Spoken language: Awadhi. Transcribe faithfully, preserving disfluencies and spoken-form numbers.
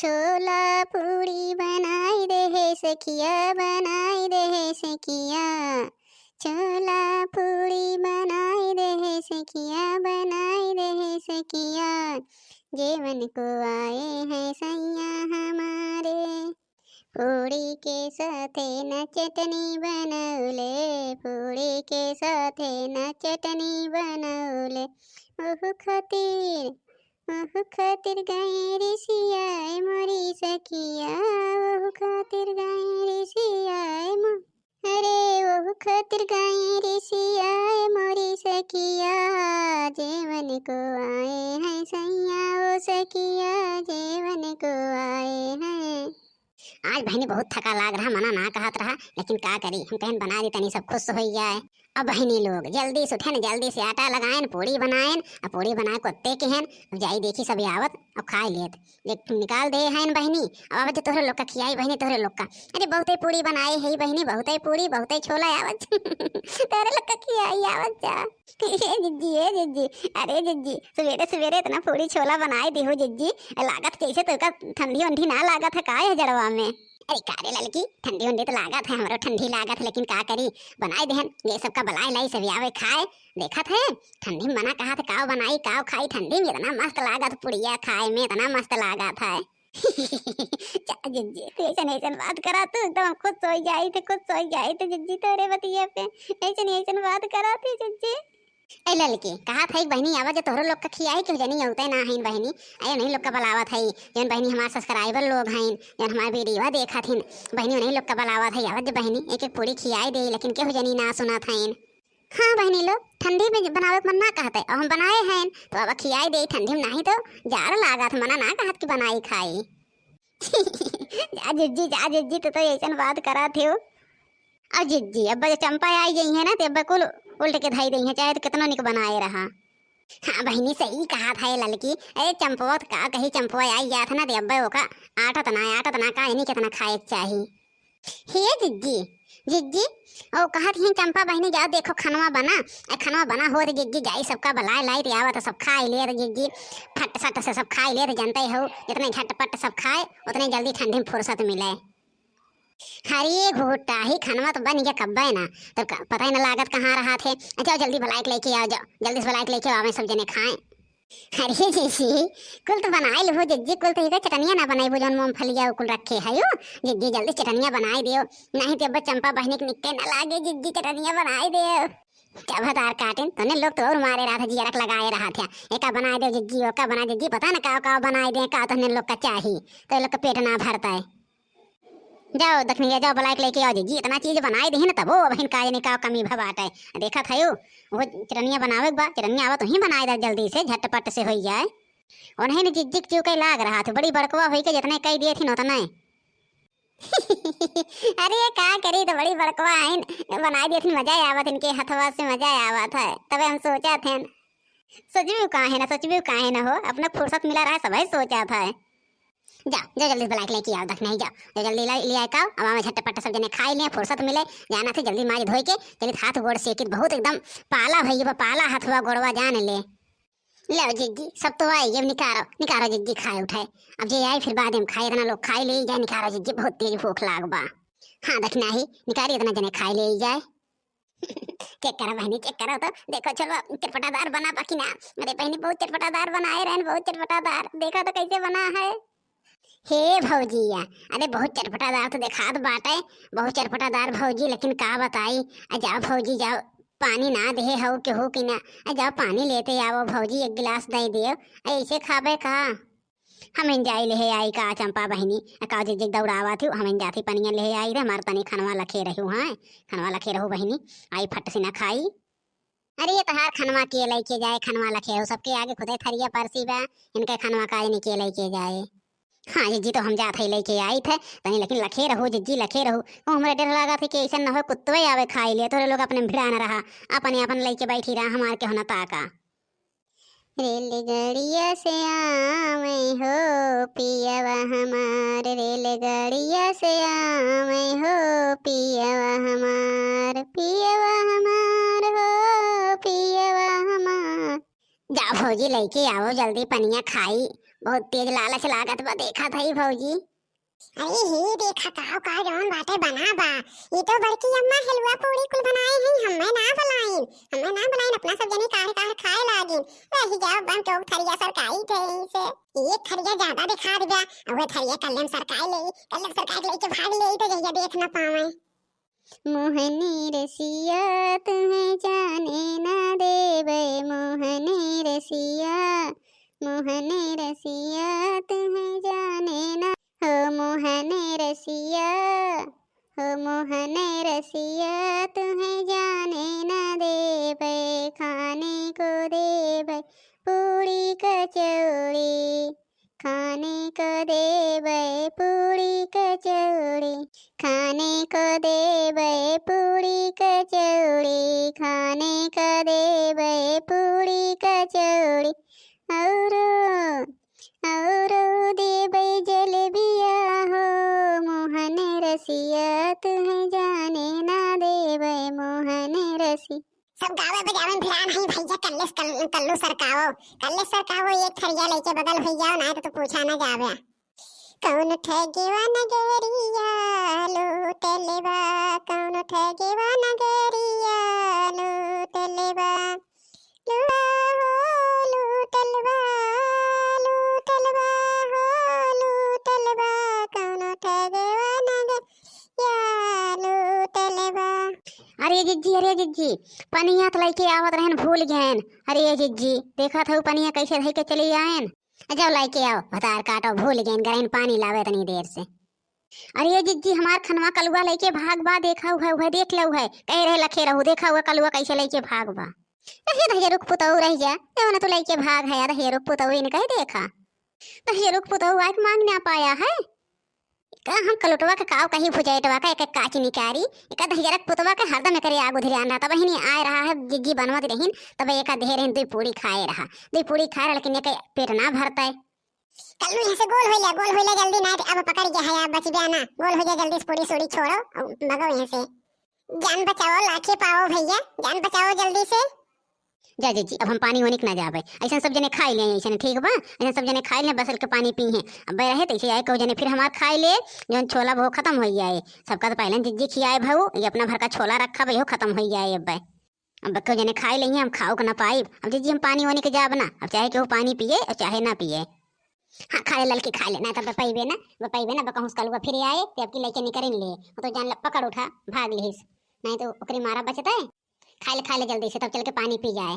छोला पूड़ी बनाई दे हे सखिया, बनाई दे हे सखिया। छोला पूड़ी बनाई दे हे सखिया, बनाई दे हे सखिया। जेवन को आए हैं सैया हमारे। पूड़ी के साथे न चटनी बनौले, पूड़ी के साथे न चटनी बनौले। ओहु खातिर, ओहु खातिर गए रिसियाए मोरी सखिया, ओहु खातिर गए रिसियाए मो-, अरे ओहु खातिर गए रिसियाए मोरी सखिया। जेवन को आए हैं सैया ओ सखिया, जेवन को आए हैं। आज बहिनी बहुत थका लाग रहा, मना ना कहत रहा, लेकिन का करी, हम कहन बना दी तनी सब खुश होइ जाए। अब बहिनी लोग जल्दी से उठेन, जल्दी से आटा लगाएन, पूड़ी बनाएन, अब पूड़ी बनाए कुत्ते के हन, अब जाई देखी सब आवत, अब खाए लेत। एक ठो निकाल दे हन बहिनी, अब आवत जा तोहरे लोग का खियाई बहिनी, तोहरे लोग का। अरे बहुते पूड़ी बनाए है बहिनी, बहुते पूड़ी, बहुते छोला आवत। तोहरे लोग का खियाई आवत जा। ए जिज्जी, ए जिज्जी, अरे जिज्जी, सवेरे सवेरे इतना पूड़ी छोला बनाए दिहु जिज्जी, लागत जैसे तोका ठंडी उंडी ना लागत है का यह जड़वा में? अरे का रे ललकी, ठंडी उंडी तो लागत है, हमरो ठंडी लागत है, लेकिन का करी, बनाए देहन, ये सबका बलाए लाई, सब आवे खाए। देखत है, ठंडी में मना कहत है, काव बनाई, काव खाई, ठंडी में इतना मस्त लागत पुड़िया खाए में, इतना मस्त लागत है। जा जिज्जी, तू ऐसन, ऐसन बात करा, तू एकदम खुश होइ जाई थे, खुश होइ जाई थे जिज्जी, तोरे बतिया पे ऐसन, ऐसन बात करा थे जिज्जी। ए ललकी, कहा था एक बहिनी, आवा जो तोहरो लोग का खियाई, केहू जनी औते ना हईन बहिनी। अरे उन्हीं लोग का बलावत हई, जौन बहिनी हमार subscriber लोग हईन, जौन हमार video देखत हईन, बहिनी उन्हीं लोग का बलावत हई, आवा जो बहिनी, एक एक पूड़ी खियाई दे, लेकिन केहू जनी ना सुनत हईन। हाँ बहिनी लोग, ठंडी में बनावे के मन ना कहत है, अब हम बनाए हईन, तो अब खियाई दे ठंडी में, नाही तो जाड़ लागत, मना ना कहत कि बनाई खाई। जा जिज्जी, जा जिज्जी, तू तो ऐसन बात करा थे। अब जिज्जी, अब जो चंपा आई गई है ना, तो अब कुल उल्ट के धई दई है, चाहे तो कितना निक बनाए रहा। हाँ बहिनी, सही कहा था ये ललकी। अरे चंपवा तो का कही, चंपवा आई जात है ना, तो अब ओका आटत ना, आटत ना, का इन्हीं कितना खाए के चाही। हे जिज्जी, जिज्जी, ओ कहत ही चंपा बहिनी, जाओ देखो खनवा बना, ए खनवा बना होत जिज्जी, जाई सबका बलाए लाई, तो आवत सब खाई लेत जिज्जी, फट सट से सब खाई लेत, जनते हो, जितने झटपट सब खाए, उतने जल्दी ठंडी में फुर्सत मिले। हरे घोटा ही खनवा तो बन गया कब्बे ना, तब का, पता ही ना लागत कहाँ रहा थे। जाओ जल्दी बलाए के लेके आओ, जाओ जल्दी से बलाए के लेके आओ, आवे सब जने खाए। अरे जिज्जी, कुल तो बनाए लो जिज्जी, कुल तो इधर चटनिया ना बनाई, वो जौन मूंगफलिया कुल रखे है यो। जिज्जी जल्दी चटनिया बनाए दियो, नहीं तो अब चंपा बहिनी के निक्के ना लागे जिज्जी, चटनिया बनाए दियो। जब हतार काटिन, तोने लोग तो और मारे रहा था, जियरक लगाए रहा था, एका बनाए दे जिज्जी, ओका बनाए दे जिज्जी, पता ना का का बनाए दे, का तोने लोग का चाही, तो लोग का पेट ना भरता है। जाओ दखनिया, जाओ बलाए के लेके आओ जिज्जी, इतना चीज बनाए दे ना, तबो अबहिन का जाने का कमी भा बाटे। देखत है वो चटनिया बनावे के बा, चटनिया आवा तो ही बनाए दे जल्दी से, झटपट से होई जाए। उन्हें ने जिज्जी के चूके लाग रहा था, बड़ी बड़कवा होई के जितने कह दिए थी उतने। अरे का करी, तो बड़ी बड़कवा आइन, बनाए दिए थी, मजा आवत इनके हथवा से, मजा आवत है, तबे हम सोचा थे। सोचबू काहे ना, सोचबू काहे ना हो, अपना फुर्सत मिला रहा, सबही सोचा था। जा, जा जल्दी बलाए के लेके आओ, देख नहीं जाओ, जा जल्दी ले, ले आए का, अब हमें झटपट सब जने खाई ले, फुर्सत मिले, जाना थे जल्दी माज धोई के, जल्दी हाथ गोड़ सेकित, बहुत एकदम पाला भई बा, पाला हथवा गोड़वा जान ले। लो जिज्जी, सब तो आई, अब निकारो, निकारो जिज्जी, खाए उठाए। अब जे आई फिर बाद में खाए, इतना लोग खाई ले जाए, निकारो जिज्जी, बहुत तेज भूख लाग बा। हाँ, देख नाही, निकारी इतना जने खाई ले जाए। चेक करो बहनी, चेक करो तो, देखो छोलवा चटपटादार बना बा कि ना। अरे बहनी, बहुत चटपटादार बनाए रहन, बहुत चटपटादार। देखो तो कैसे बना है। हे भौजिया, अरे बहुत चटपटादार तो देखात बाटे, बहुत चटपटादार भौजी, लेकिन का बताई, आ जाओ भौजी जाओ, पानी ना देहे हो केहू कि ना, आ जाओ पानी लेते आओ भौजी, एक गिलास दे दियो, ऐसे खाबे का? हम इन जाई लेहे आई का चंपा बहिनी, आ का जिज्जी दौड़ावा थी, हम इन जाती पनिया लेहे आई रे, हमार तनी खनवा लखे रहू, हाँ, खनवा लखे रहू बहिनी, आई फट से ना खाई। अरे ये तहार खनवा के लेके जाए, खनवा लखे हो, सबके आगे खुदे थरिया परसी बा, इनके खनवा का नहीं के लेके जाए। हाँ जिज्जी, तो हम जात है लेके आई थे तनी, लेकिन लखे रहू जिज्जी, लखे रहू। ओ हमरे डर लगा थे कि ऐसा न हो कुत्तवे आवे खाई ले, तोरे लोग अपने भिड़ान रहा, अपने अपन लेके बैठी रहा, हमार के होना ताका। रेलगाड़िया से आवे हो पियवा हमार, रेलगाड़िया से आवे हो पियवा हमार, पियवा हमार हो पियवा हमार। जा भौजी, लेके आओ जल्दी पनिया खाई, बहुत तेज लालच लागत बा, देखत हई भौजी। अरे हे देखा, काव काव जौन बाटे बना बा। ई तो बड़की अम्मा हलवा पूड़ी कुल बनाए हैं, हमें ना बुलाइन, हमें ना बुलाइन, अपना सब जनी काढ़ काढ़ खाए लागिन। रही जाओ, हम चौक थरिया सरकाई थे से। एक थरिया ज्यादा दिखा दिया, अब वो थरिया कल्ले में सरकाई ले, कल्ले में सरकाई के लेके भाग ले, तो जहिया देख ना पावे। मोहने रसिया तुम्हें जाने ना देवे, मोहने रसिया, मोहने रसिया तुम्हें जाने ना, हो मोहने रसिया, हो मोहने रसिया तुम्हें जाने ना देवे, खाने को देवे पूड़ी कचौड़ी, खाने को देवे पूड़ी कचौड़ी, खाने को देवे पूड़ी कचौड़ी, खाने को देवे पूड़ी कचौड़ी, औरो, औरो देवे जलेबिया हो, मोहने रसिया तुम्हें जाने ना देवे, मोहने रसिया। सब गावे बजावे में भिड़ान है भैया, कल्ले से कल-, कल्लू सरकावो, कल्ले सरकावो, एक थरिया लेके बगल होइ जाओ, ना तो, तो पूछा ना जावे। कौन ठगेवा नगरिया लूटलवा, कौन ठगेवा नगरिया लूटलवा, लूटा हो लूटलवा, लूटलवा हो लूटलवा, कौन ठगेवा नगरिया लूटलवा। अरे जिज्जी, अरे जिज्जी, पनिया त लइके आवत रहन, भूल गयन। अरे जिज्जी, देखत हऊ पनिया कैसे धइ के चली आयन। जाओ लइके आओ, भतार काटो, भूल गयन, गरइन पानी लावे तनी देर से। अरे जिज्जी, हमार खनवा कलुआ लइके भाग बा, देखा उहै, उहै देख ले उहै, कहे रहे लखे रहू, देखा उहै कलुआ कैसे लइके भाग बा। कहे दहिया रुक पुतऊ रह जा, जवन तू लइके भाग है, दहिया रुक पुतऊ इन कहे देखा। दहिया रुक पुतऊ आके मांग ना पाया है। का हम कलुटवा के काव कही भुजैटवा का एक एक काची निकारी, एका दहिजरक पुतवा के हरदम एकरे आगू धिरियान रहता। बहिनी आए रहा है, जिज्जी बनवत रहीन, तब एका देहे रहीन, दुई पूड़ी खाए रहा, दुई पूड़ी खाए रहा, लेकिन एके पेट ना भरता है। कल्लू यहाँ से गोल हो ले, गोल हो ले जल्दी, ना तो अब पकड़ गया है, अब बच गया ना, गोल हो जा जल्दी से, पूड़ी सूड़ी छोड़ो और भगो यहाँ से। जान बचाओ, लाखे पाओ भैया, जान बचाओ जल्दी से। जा जिज्जी, अब हम पानी ओनिक ना जाबे। ऐसन सब जने खाई ले, ऐसन ठीक बा? ऐसन सब जने खाई ले, बसल के पानी पी हैं। अब रहे तो ऐसे आए, कहू जने फिर हमार खाई ले, जौन छोला वो खत्म हो जाए। सबका तो पहले जिज्जी खियाए भाऊ, ये अपना भर का छोला रखा बा, इहो खत्म हो जाए अब। अब कहू जने खाई ले, हम खाओ के ना पाइब। अब जिज्जी हम पानी ओनिक जाब ना, अब चाहे केहू पानी पिए और चाहे ना पिए। हाँ, खा ले ललकी, खा ले, ना तो बपैबे ना, बपैबे ना, बकहूँ से कलुआ फिर आए, ते अब की लइके निकरिन ले, वो तो जान ले, पकड़ उठा, भाग लिहिस, नहीं तो ओकरी मारा बचता है। खा ले, खा ले जल्दी से, तब चल के पानी पी जाए।